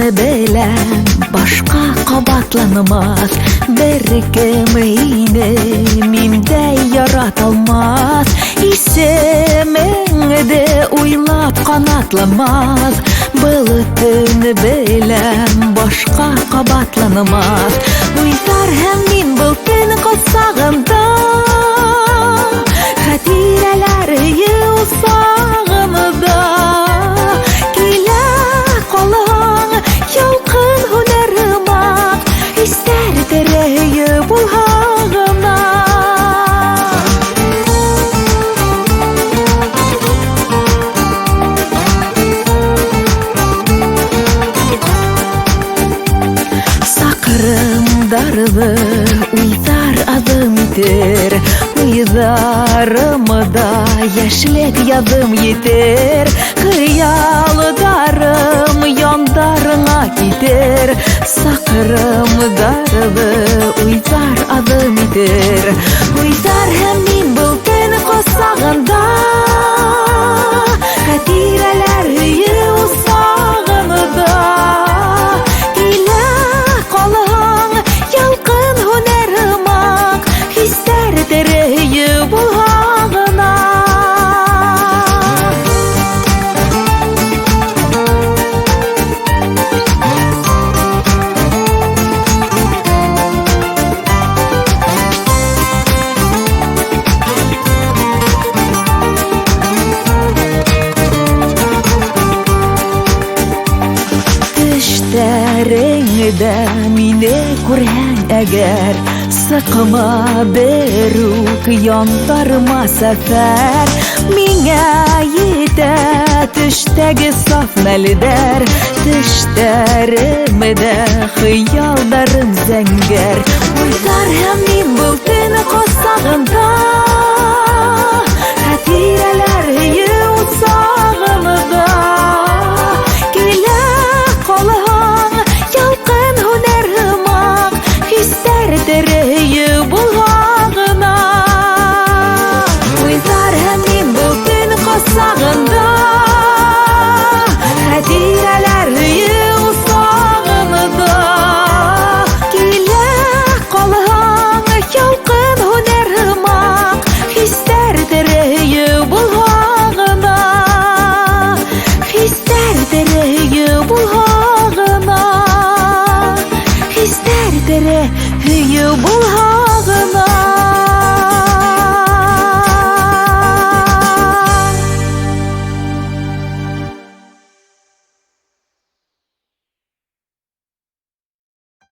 төн белән башка кабатланмас. Беркем һине миндәй яраталмас. Исемеңде уйлап канатланмас. Был төн белән башка кабатланмас. Уйлар һәм мин был төн косагында, хәтирәләр өе усагымда. Килә калаң ялкын һүнәр һымак, хистәр тере өе булһа гына. Сакрымдарҙы уйҙар аҙым итер, уйҙарымда йәшлек яҙым етер. Хыялдарым яндарыңа китер. Саҡрымдарҙы уйҙар аҙым итер. Уйҙар һәм мин был төн ҡосағында, хәтирәләр өйө усағымда. Килә ҡалһаң ялҡын һүнәр һымаҡ, хистәр тере һөйө булһа ғына. Төштәреңдә мине күрһәң әгәр, сыҡма берүк яндарыма сәфәр. Миңә етә төштәге саф мәлдәр, төштәремдә хыялдарым зәңгәр. Уйҙар һәм мин был төн ҡосағында, хәтирәләр өйө усағымда. Килә ҡалһаң ялҡын һүнәр һымаҡ, хистәр тере һөйө булһа ғына. Уйҙар һәм мин был төн ҡосағында, хәтирәләр өйө усағымда. Килә ҡалһаң ялҡын һүнәр һымаҡ, хистәр тере һөйө булһа ғына. Хистәр тере һөйө булһа ғына. Хистәр тере һөйө булһа